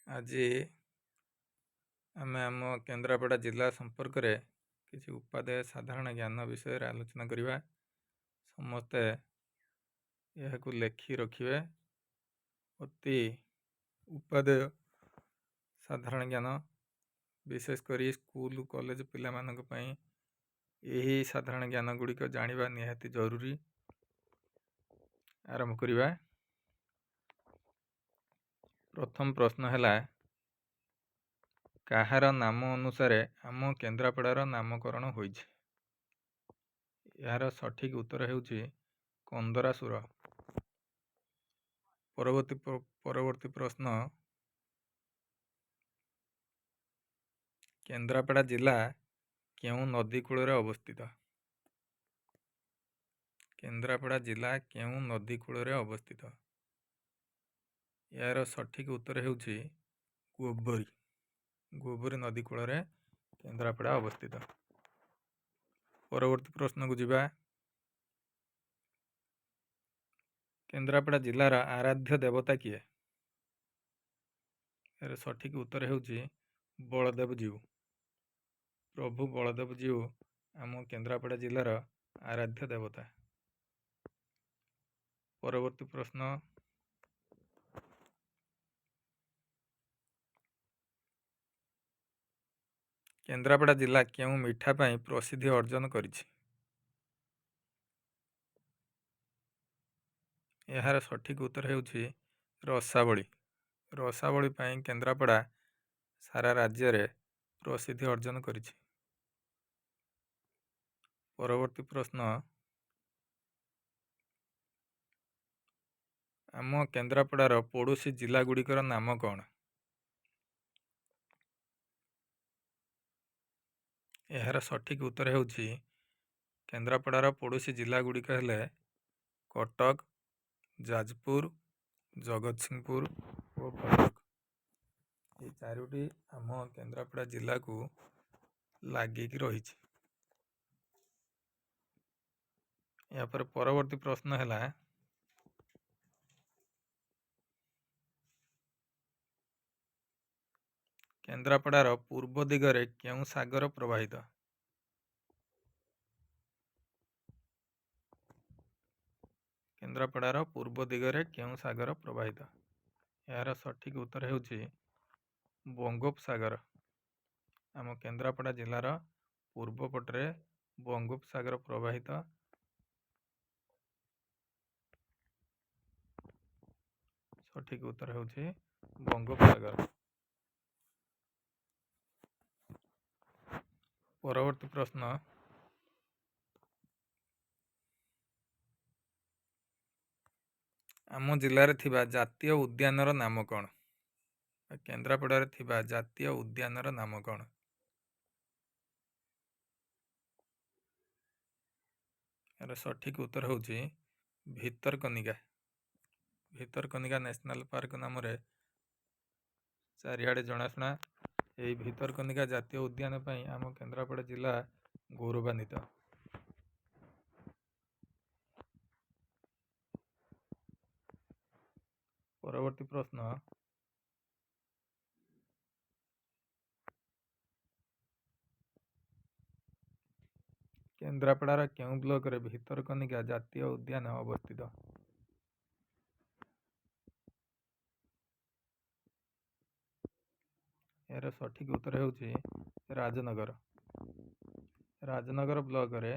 ଆଜି ଆମେ ଆମ କେନ୍ଦ୍ରାପଡ଼ା ଜିଲ୍ଲା ସମ୍ପର୍କରେ କିଛି ଉପାଦେୟ ସାଧାରଣ ଜ୍ଞାନ ବିଷୟରେ ଆଲୋଚନା କରିବା। ସମସ୍ତେ ଏହାକୁ ଲେଖି ରଖିବେ। ଅତି ଉପାଦେୟ ସାଧାରଣ ଜ୍ଞାନ, ବିଶେଷ କରି ସ୍କୁଲ କଲେଜ ପିଲାମାନଙ୍କ ପାଇଁ ଏହି ସାଧାରଣ ଜ୍ଞାନ ଗୁଡ଼ିକ ଜାଣିବା ନିହାତି ଜରୁରୀ। ଆରମ୍ଭ କରିବା। ପ୍ରଥମ ପ୍ରଶ୍ନ ହେଲା, କାହାର ନାମ ଅନୁସାରେ ଆମ କେନ୍ଦ୍ରାପଡ଼ାର ନାମକରଣ ହୋଇଛି? ଏହାର ସଠିକ୍ ଉତ୍ତର ହେଉଛି କନ୍ଦରାସୁର। ପରବର୍ତ୍ତୀ ପ୍ରଶ୍ନ, କେନ୍ଦ୍ରାପଡ଼ା ଜିଲ୍ଲା କେଉଁ ନଦୀ କୂଳରେ ଅବସ୍ଥିତ? କେନ୍ଦ୍ରାପଡ଼ା ଜିଲ୍ଲା କେଉଁ ନଦୀ କୂଳରେ ଅବସ୍ଥିତ? ଏହାର ସଠିକ୍ ଉତ୍ତର ହେଉଛି ଗୋବରୀ। ଗୋବରୀ ନଦୀ କୂଳରେ କେନ୍ଦ୍ରାପଡ଼ା ଅବସ୍ଥିତ। ପରବର୍ତ୍ତୀ ପ୍ରଶ୍ନକୁ ଯିବା। କେନ୍ଦ୍ରାପଡ଼ା ଜିଲ୍ଲାର ଆରାଧ୍ୟ ଦେବତା କିଏ? ଏହାର ସଠିକ୍ ଉତ୍ତର ହେଉଛି ବଳଦେବ ଜୀଉ। ପ୍ରଭୁ ବଳଦେବ ଜୀଉ ଆମ କେନ୍ଦ୍ରାପଡ଼ା ଜିଲ୍ଲାର ଆରାଧ୍ୟ ଦେବତା। ପରବର୍ତ୍ତୀ ପ୍ରଶ୍ନ, କେନ୍ଦ୍ରାପଡ଼ା ଜିଲ୍ଲା କେଉଁ ମିଠା ପାଇଁ ପ୍ରସିଦ୍ଧି ଅର୍ଜନ କରିଛି? ଏହାର ସଠିକ୍ ଉତ୍ତର ହେଉଛି ରସାବଳୀ। ରସାବଳୀ ପାଇଁ କେନ୍ଦ୍ରାପଡ଼ା ସାରା ରାଜ୍ୟରେ ପ୍ରସିଦ୍ଧି ଅର୍ଜନ କରିଛି। ପରବର୍ତ୍ତୀ ପ୍ରଶ୍ନ, ଆମ କେନ୍ଦ୍ରାପଡ଼ାର ପଡ଼ୋଶୀ ଜିଲ୍ଲାଗୁଡ଼ିକର ନାମ କ'ଣ? ଏହାର ସଠିକ୍ ଉତ୍ତର ହେଉଛି କେନ୍ଦ୍ରାପଡ଼ାର ପଡ଼ୋଶୀ ଜିଲ୍ଲାଗୁଡ଼ିକ ହେଲେ କଟକ, ଯାଜପୁର, ଜଗତସିଂହପୁର ଓ ଭଦ୍ରକ। ଏହି ଚାରୋଟି ଆମ କେନ୍ଦ୍ରାପଡ଼ା ଜିଲ୍ଲାକୁ ଲାଗିକି ରହିଛି। ଏହାପରେ ପରବର୍ତ୍ତୀ ପ୍ରଶ୍ନ ହେଲା, କେନ୍ଦ୍ରାପଡ଼ାର ପୂର୍ବ ଦିଗରେ କେଉଁ ସାଗର ପ୍ରବାହିତ? କେନ୍ଦ୍ରାପଡ଼ାର ପୂର୍ବ ଦିଗରେ କେଉଁ ସାଗର ପ୍ରବାହିତ? ଏହାର ସଠିକ୍ ଉତ୍ତର ହେଉଛି ବଙ୍ଗୋପସାଗର। ଆମ କେନ୍ଦ୍ରାପଡ଼ା ଜିଲ୍ଲାର ପୂର୍ବ ପଟରେ ବଙ୍ଗୋପସାଗର ପ୍ରବାହିତ। ସଠିକ୍ ଉତ୍ତର ହେଉଛି ବଙ୍ଗୋପସାଗର। ପରବର୍ତ୍ତୀ ପ୍ରଶ୍ନ, ଆମ ଜିଲ୍ଲାରେ ଥିବା ଜାତୀୟ ଉଦ୍ୟାନର ନାମ କ'ଣ? କେନ୍ଦ୍ରାପଡ଼ାରେ ଥିବା ଜାତୀୟ ଉଦ୍ୟାନର ନାମ କ'ଣ? ଏହାର ସଠିକ୍ ଉତ୍ତର ହେଉଛି ଭିତରକନିକା। ଭିତରକନିକା ନ୍ୟାସନାଲ୍ ପାର୍କ ନାମରେ ଚାରିଆଡ଼େ ଜଣାଶୁଣା। ଏହି ଭିତରକନିକା ଜାତୀୟ ଉଦ୍ୟାନ ପାଇଁ ଆମ କେନ୍ଦ୍ରାପଡ଼ା ଜିଲ୍ଲା ଗୌରବାନ୍ୱିତ। ପରବର୍ତ୍ତୀ ପ୍ରଶ୍ନ, କେନ୍ଦ୍ରାପଡ଼ାର କେଉଁ ବ୍ଲକରେ ଭିତରକନିକା ଜାତୀୟ ଉଦ୍ୟାନ ଅବସ୍ଥିତ? ଏହାର ସଠିକ୍ ଉତ୍ତର ହେଉଛି ରାଜନଗର। ରାଜନଗର ବ୍ଲକରେ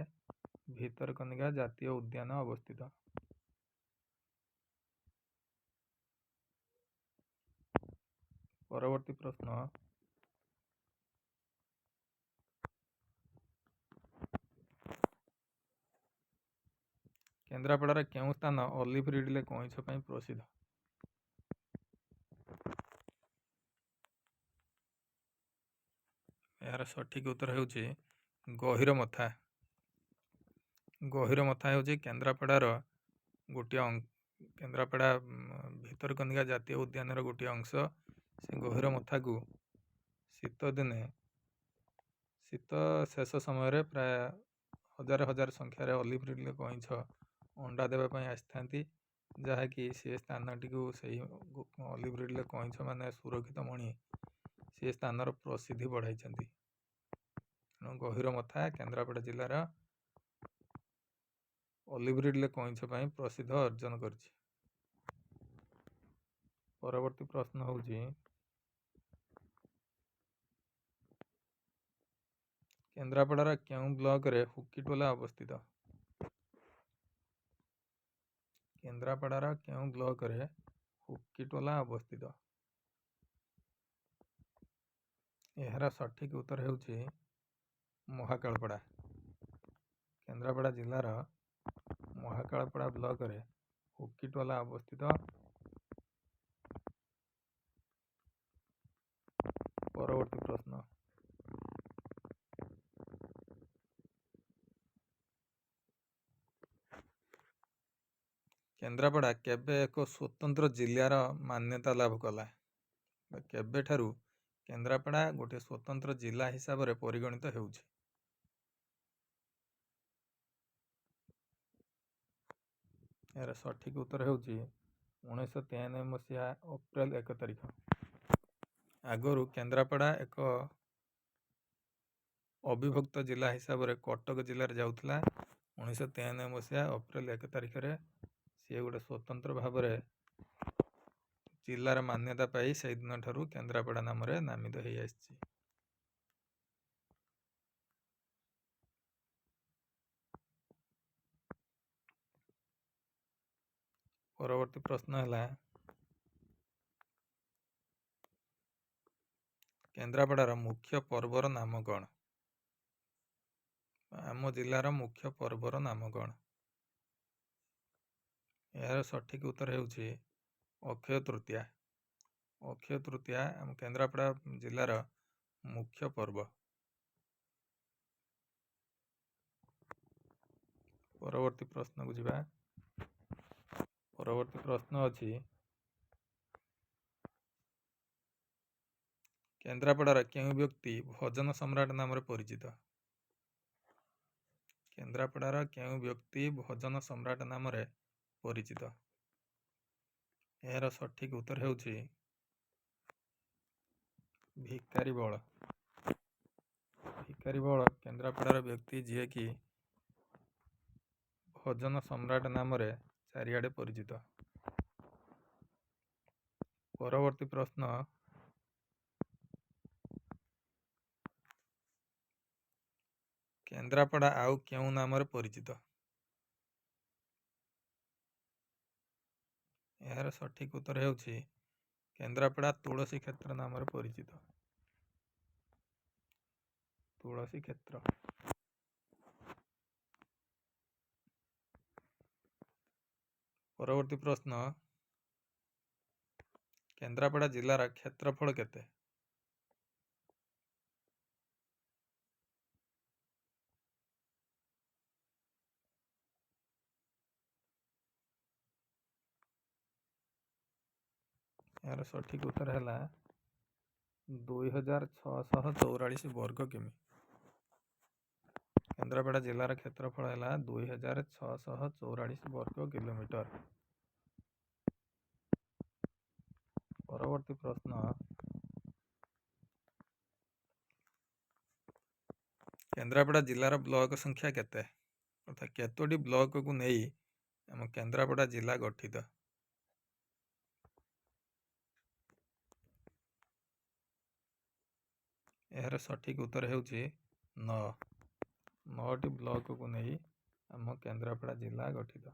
ଭିତରକନିକା ଜାତୀୟ ଉଦ୍ୟାନ ଅବସ୍ଥିତ। ପରବର୍ତ୍ତୀ ପ୍ରଶ୍ନ, କେନ୍ଦ୍ରାପଡ଼ାର କେଉଁ ସ୍ଥାନ ଅଲିଭ୍ ରିଡଲେ କଇଁଛ ପାଇଁ ପ୍ରସିଦ୍ଧ? ଏହାର ସଠିକ୍ ଉତ୍ତର ହେଉଛି ଗହୀରମଥା। ଗହୀରମଥା ହେଉଛି କେନ୍ଦ୍ରାପଡ଼ାର ଗୋଟିଏ କେନ୍ଦ୍ରାପଡ଼ା ଭିତରକନିକା ଜାତୀୟ ଉଦ୍ୟାନର ଗୋଟିଏ ଅଂଶ। ସେ ଗହୀରମଥାକୁ ଶୀତଦିନେ, ଶୀତ ଶେଷ ସମୟରେ ପ୍ରାୟ ହଜାର ହଜାର ସଂଖ୍ୟାରେ ଅଲିଭ୍ ରିଡଲେ କଇଁଛ ଅଣ୍ଡା ଦେବା ପାଇଁ ଆସିଥାନ୍ତି। ଯାହାକି ସେ ସ୍ଥାନଟିକୁ ସେଇ ଅଲିଭ୍ ରିଡ଼ଲେ କଇଁଛମାନେ ସୁରକ୍ଷିତ ମଣି ସେ ସ୍ଥାନର ପ୍ରସିଦ୍ଧି ବଢ଼ାଇଛନ୍ତି। ତେଣୁ ଗହୀରମଥା କେନ୍ଦ୍ରାପଡ଼ା ଜିଲ୍ଲାର ଅଲିଭ୍ ରିଡ଼ଲେ କଇଁଛ ପାଇଁ ପ୍ରସିଦ୍ଧ ଅର୍ଜନ କରିଛି। ପରବର୍ତ୍ତୀ ପ୍ରଶ୍ନ ହେଉଛି, କେନ୍ଦ୍ରାପଡ଼ାର କେଉଁ ବ୍ଲକରେ ହୁକିଟୋଲା ଅବସ୍ଥିତ? କେନ୍ଦ୍ରାପଡ଼ାର କେଉଁ ବ୍ଲକରେ ହୁକିଟୋଲା ଅବସ୍ଥିତ? ଏହାର ସଠିକ୍ ଉତ୍ତର ହେଉଛି ମହାକାଳପଡ଼ା। କେନ୍ଦ୍ରାପଡ଼ା ଜିଲ୍ଲାର ମହାକାଳପଡ଼ା ବ୍ଲକରେ ହୁକିଟୋଲା ଅବସ୍ଥିତ। ପରବର୍ତ୍ତୀ ପ୍ରଶ୍ନ, କେନ୍ଦ୍ରାପଡ଼ା କେବେ ଏକ ସ୍ୱତନ୍ତ୍ର ଜିଲ୍ଲାର ମାନ୍ୟତା ଲାଭ କଲା ବା କେବେଠାରୁ କେନ୍ଦ୍ରାପଡ଼ା ଗୋଟିଏ ସ୍ୱତନ୍ତ୍ର ଜିଲ୍ଲା ହିସାବରେ ପରିଗଣିତ ହେଉଛି? ଏହାର ସଠିକ୍ ଉତ୍ତର ହେଉଛି 1993 ମସିହା ଅପ୍ରେଲ 1 ତାରିଖ। ଆଗରୁ କେନ୍ଦ୍ରାପଡ଼ା ଏକ ଅବିଭକ୍ତ ଜିଲ୍ଲା ହିସାବରେ କଟକ ଜିଲ୍ଲାରେ ଯାଉଥିଲା। 1993 ମସିହା ଅପ୍ରେଲ 1 ତାରିଖରେ ସିଏ ଗୋଟେ ସ୍ୱତନ୍ତ୍ର ଭାବରେ ଜିଲ୍ଲାର ମାନ୍ୟତା ପାଇ ସେଇଦିନଠାରୁ କେନ୍ଦ୍ରାପଡ଼ା ନାମରେ ନାମିତ ହେଇଆସିଛି। ପରବର୍ତ୍ତୀ ପ୍ରଶ୍ନ ହେଲା, କେନ୍ଦ୍ରାପଡ଼ାର ମୁଖ୍ୟ ପର୍ବର ନାମ କ'ଣ? ଆମ ଜିଲ୍ଲାର ମୁଖ୍ୟ ପର୍ବର ନାମ କ'ଣ? ଏହାର ସଠିକ୍ ଉତ୍ତର ହେଉଛି ଅକ୍ଷୟ ତୃତୀୟା। ଅକ୍ଷୟ ତୃତୀୟା ଆମ କେନ୍ଦ୍ରାପଡ଼ା ଜିଲ୍ଲାର ମୁଖ୍ୟ ପର୍ବ। ପରବର୍ତ୍ତୀ ପ୍ରଶ୍ନକୁ ଯିବା। ପରବର୍ତ୍ତୀ ପ୍ରଶ୍ନ ଅଛି, କେନ୍ଦ୍ରାପଡ଼ାର କେଉଁ ବ୍ୟକ୍ତି ଭଜନ ସମ୍ରାଟ ନାମରେ ପରିଚିତ? କେନ୍ଦ୍ରାପଡ଼ାର କେଉଁ ବ୍ୟକ୍ତି ଭଜନ ସମ୍ରାଟ ନାମରେ ପରିଚିତ? ଏହାର ସଠିକ୍ ଉତ୍ତର ହେଉଛି ଭିକାରୀ ବଳ। ଭିକାରୀ ବଳ କେନ୍ଦ୍ରାପଡ଼ାର ବ୍ୟକ୍ତି ଯିଏକି ଭଜନ ସମ୍ରାଟ ନାମରେ ଚାରିଆଡ଼େ ପରିଚିତ। ପରବର୍ତ୍ତୀ ପ୍ରଶ୍ନ, କେନ୍ଦ୍ରାପଡ଼ା ଆଉ କେଉଁ ନାମରେ ପରିଚିତ? ଏହାର ସଠିକ୍ ଉତ୍ତର ହେଉଛି କେନ୍ଦ୍ରାପଡ଼ା ତୁଳସୀ କ୍ଷେତ୍ର ନାମରେ ପରିଚିତ। ତୁଳସୀ କ୍ଷେତ୍ର। ପରବର୍ତ୍ତୀ ପ୍ରଶ୍ନ, କେନ୍ଦ୍ରାପଡ଼ା ଜିଲ୍ଲାର କ୍ଷେତ୍ରଫଳ କେତେ? ଏହାର ସଠିକ୍ ଉତ୍ତର ହେଲା 2644 ବର୍ଗ କିମି। କେନ୍ଦ୍ରାପଡ଼ା ଜିଲ୍ଲାର କ୍ଷେତ୍ରଫଳ ହେଲା 2644 ବର୍ଗ କିଲୋମିଟର। ପରବର୍ତ୍ତୀ ପ୍ରଶ୍ନ, କେନ୍ଦ୍ରାପଡ଼ା ଜିଲ୍ଲାର ବ୍ଲକ ସଂଖ୍ୟା କେତେ? ଅର୍ଥାତ୍ କେତୋଟି ବ୍ଲକକୁ ନେଇ ଆମ କେନ୍ଦ୍ରାପଡ଼ା ଜିଲ୍ଲା ଗଠିତ? ଏହାର ସଠିକ୍ ଉତ୍ତର ହେଉଛି 9। 9ଟି ବ୍ଲକକୁ ନେଇ ଆମ କେନ୍ଦ୍ରାପଡ଼ା ଜିଲ୍ଲା ଗଠିତ।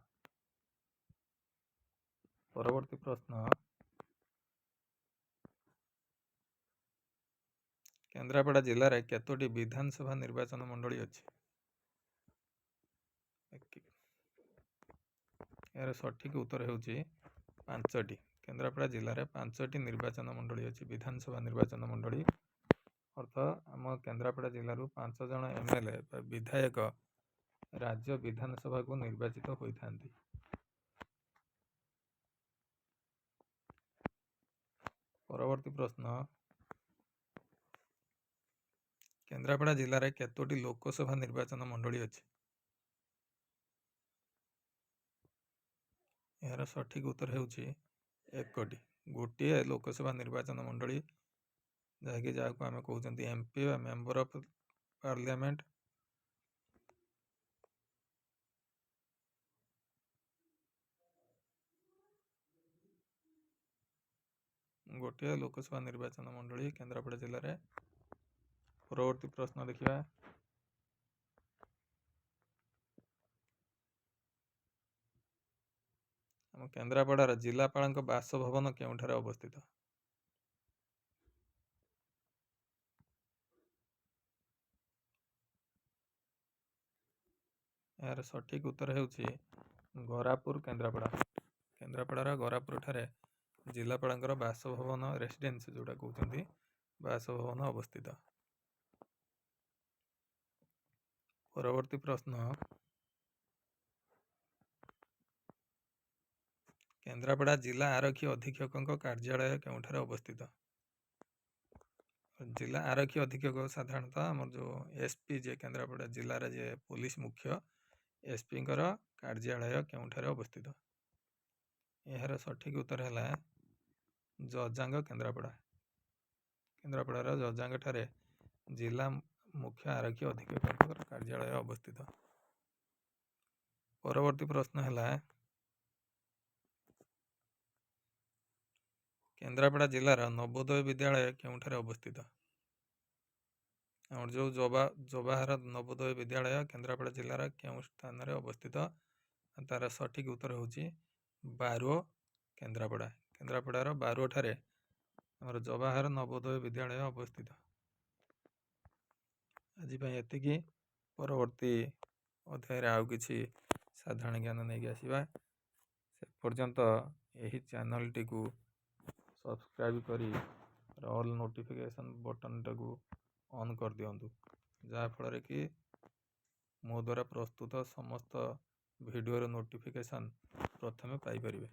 ପରବର୍ତ୍ତୀ ପ୍ରଶ୍ନ, କେନ୍ଦ୍ରାପଡ଼ା ଜିଲ୍ଲାରେ କେତୋଟି ବିଧାନସଭା ନିର୍ବାଚନ ମଣ୍ଡଳୀ ଅଛି? ଏହାର ସଠିକ୍ ଉତ୍ତର ହେଉଛି 5ଟି। କେନ୍ଦ୍ରାପଡ଼ା ଜିଲ୍ଲାରେ 5ଟି ନିର୍ବାଚନ ମଣ୍ଡଳୀ ଅଛି, ବିଧାନସଭା ନିର୍ବାଚନ ମଣ୍ଡଳୀ। ଅର୍ଥ ଆମ କେନ୍ଦ୍ରାପଡ଼ା ଜିଲ୍ଲାରୁ 5 ଜଣ ଏମ୍ ଏଲ୍ ଏ ବା ବିଧାୟକ ରାଜ୍ୟ ବିଧାନସଭାକୁ ନିର୍ବାଚିତ ହୋଇଥାନ୍ତି। ପରବର୍ତ୍ତୀ ପ୍ରଶ୍ନ, କେନ୍ଦ୍ରାପଡ଼ା ଜିଲ୍ଲାରେ କେତୋଟି ଲୋକସଭା ନିର୍ବାଚନ ମଣ୍ଡଳୀ ଅଛି? ଏହାର ସଠିକ୍ ଉତ୍ତର ହେଉଛି 1ଟି, ଗୋଟିଏ ଲୋକସଭା ନିର୍ବାଚନ ମଣ୍ଡଳୀ, ଯାହାକୁ ଆମେ କହୁଛନ୍ତି ଏମ୍ପି ବା ମେମ୍ବର ଅଫ୍ ପାର୍ଲିଆମେଣ୍ଟ। ଗୋଟିଏ ଲୋକସଭା ନିର୍ବାଚନ ମଣ୍ଡଳୀ କେନ୍ଦ୍ରାପଡ଼ା ଜିଲ୍ଲାରେ। ପରବର୍ତ୍ତୀ ପ୍ରଶ୍ନ ଦେଖିବା। ଆମ କେନ୍ଦ୍ରାପଡ଼ାର ଜିଲ୍ଲାପାଳଙ୍କ ବାସଭବନ କେଉଁଠାରେ ଅବସ୍ଥିତ? ଏହାର ସଠିକ୍ ଉତ୍ତର ହେଉଛି ଗରାପୁର, କେନ୍ଦ୍ରାପଡ଼ା। କେନ୍ଦ୍ରାପଡ଼ାର ଗରାପୁରଠାରେ ଜିଲ୍ଲାପାଳଙ୍କର ବାସଭବନ, ରେସିଡେନ୍ସି ଯେଉଁଟା କହୁଛନ୍ତି, ବାସଭବନ ଅବସ୍ଥିତ। ପରବର୍ତ୍ତୀ ପ୍ରଶ୍ନ, କେନ୍ଦ୍ରାପଡ଼ା ଜିଲ୍ଲା ଆରକ୍ଷୀ ଅଧୀକ୍ଷକଙ୍କ କାର୍ଯ୍ୟାଳୟ କେଉଁଠାରେ ଅବସ୍ଥିତ? ଜିଲ୍ଲା ଆରକ୍ଷୀ ଅଧୀକ୍ଷକ ସାଧାରଣତଃ ଆମର ଯେଉଁ ଏସ୍ପି, ଯିଏ କେନ୍ଦ୍ରାପଡ଼ା ଜିଲ୍ଲାର ଯିଏ ପୋଲିସ ମୁଖ୍ୟ, ଏସ୍ପିଙ୍କର କାର୍ଯ୍ୟାଳୟ କେଉଁଠାରେ ଅବସ୍ଥିତ? ଏହାର ସଠିକ୍ ଉତ୍ତର ହେଲା ଜଜାଙ୍ଗ, କେନ୍ଦ୍ରାପଡ଼ା। କେନ୍ଦ୍ରାପଡ଼ାର ଜଜାଙ୍ଗଠାରେ ଜିଲ୍ଲା ମୁଖ୍ୟ ଆରକ୍ଷୀ ଅଧୀକ୍ଷକଙ୍କର କାର୍ଯ୍ୟାଳୟ ଅବସ୍ଥିତ। ପରବର୍ତ୍ତୀ ପ୍ରଶ୍ନ ହେଲା, କେନ୍ଦ୍ରାପଡ଼ା ଜିଲ୍ଲାର ନବୋଦୟ ବିଦ୍ୟାଳୟ କେଉଁଠାରେ ଅବସ୍ଥିତ? ଆମର ଯେଉଁ ଜବାହର ନବୋଦୟ ବିଦ୍ୟାଳୟ କେନ୍ଦ୍ରାପଡ଼ା ଜିଲ୍ଲାର କେଉଁ ସ୍ଥାନରେ ଅବସ୍ଥିତ? ତାର ସଠିକ୍ ଉତ୍ତର ହେଉଛି ବାରୁଅ, କେନ୍ଦ୍ରାପଡ଼ା। କେନ୍ଦ୍ରାପଡ଼ାର ବାରୁଅଠାରେ ଆମର ଜବାହର ନବୋଦୟ ବିଦ୍ୟାଳୟ ଅବସ୍ଥିତ। ଆଜି ପାଇଁ ଏତିକି। ପରବର୍ତ୍ତୀ ଅଧ୍ୟାୟରେ ଆଉ କିଛି ସାଧାରଣ ଜ୍ଞାନ ନେଇକି ଆସିବା। ସେ ପର୍ଯ୍ୟନ୍ତ ଏହି ଚ୍ୟାନେଲଟିକୁ ସବସ୍କ୍ରାଇବ୍ କରି ଅଲ୍ ନୋଟିଫିକେସନ୍ ବଟନ୍ଟାକୁ ଅନ୍ କରିଦିଅନ୍ତୁ, ଯାହାଫଳରେ କି ମୋ ଦ୍ୱାରା ପ୍ରସ୍ତୁତ ସମସ୍ତ ଭିଡ଼ିଓର ନୋଟିଫିକେସନ୍ ପ୍ରଥମେ ପାଇପାରିବେ।